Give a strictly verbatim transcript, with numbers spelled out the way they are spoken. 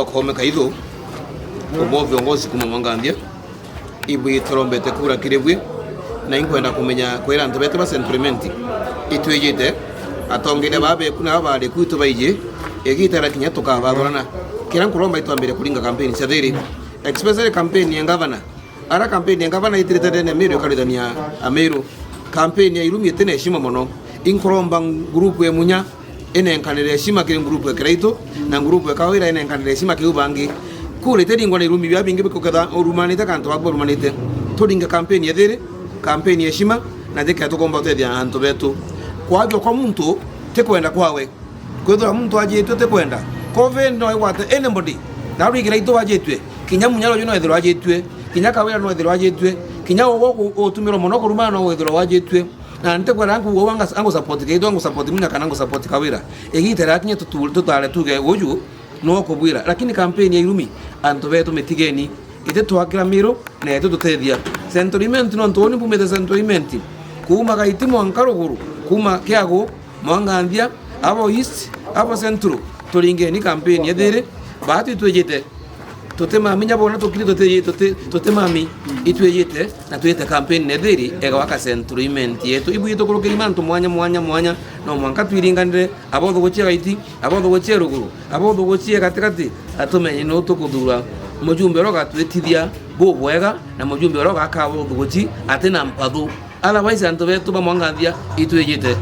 Koome Kaithu, umwe viongozi kuma Mwanganthia, ibwi turombete kura kiri bwi, na inkwenda kumenya kwira antu betu ba Central Imenti itwijite, atongeria baa beku na baa bari kwitu baiji, igita ria kinya tukabathurana. Kira nkuromba itwambire kuringa kampeni cia thiri, especially kampeni ya ngavana. Ara kampeni ya ngavana itirite ndene ya Meru ikarithania Ameru. Kampeni ya Irumi iti na heshima mono. Inkuromba ngurupu ya Munya inenkanire heshima kiri ngurupu ya Kiraitu, na ngurupu ya Kawira inenkanire heshima kiri bangi. Kura itiringwa na irumi bia bingi bikuketha urumanite kantu baku barumanite. Turinge kampeni ya thiri, kampeni ya heshima, na jikea tukomba utethia antu betu. Kwajua kwa muntu ti kwenda kwawe. Kwithirwa muntu ajitue ti kwenda, covid no igwate anybody. Na riu Kiraitu ajitue, kinya Munya ruju no ethirwa ajitue, kinya Kawira no ethirwa ajitue, kinya ugwe utumirwa mono kurumana no withirwa wajitue. Na ntikwenda nkuuga uu angu support Kiraitu, angu support Munya kana angu support Kawira. Igita rirakinya tutu-, tutare tuge uju no kubwira. Lakini kampeni ya Irumi, antu betu mitigeni, iti twakira Miru na iti tutethia. Central Imenti, nontu uni mbumite Central Imenti, kuuma Gaiti mwanka ruguru, kuuma Kiagu, Mwanganthia, abo East, abo Central, turingeni kampeni ya thiri, baatu itwijite. Tutimami nya bona tukiri tuti-, tuti-, tutimami, itwijite na twite kampeni ya thiri egwaka Central Imenti yetu. Ibwi tukurukiri mantu mwanya, mwanya, mwanya, no mwanka twiringanire, abo thuguchia Gaiti, abo thuguchia ruguru, abo thuguchia gatigati, atumenye nu tukuthura mujumbe uria ugatwitithia bubwega na mujumbe uria ugaka abo thuguchi atina mpathu. Otherwise, antu betu ba Mwanganthia itwijite.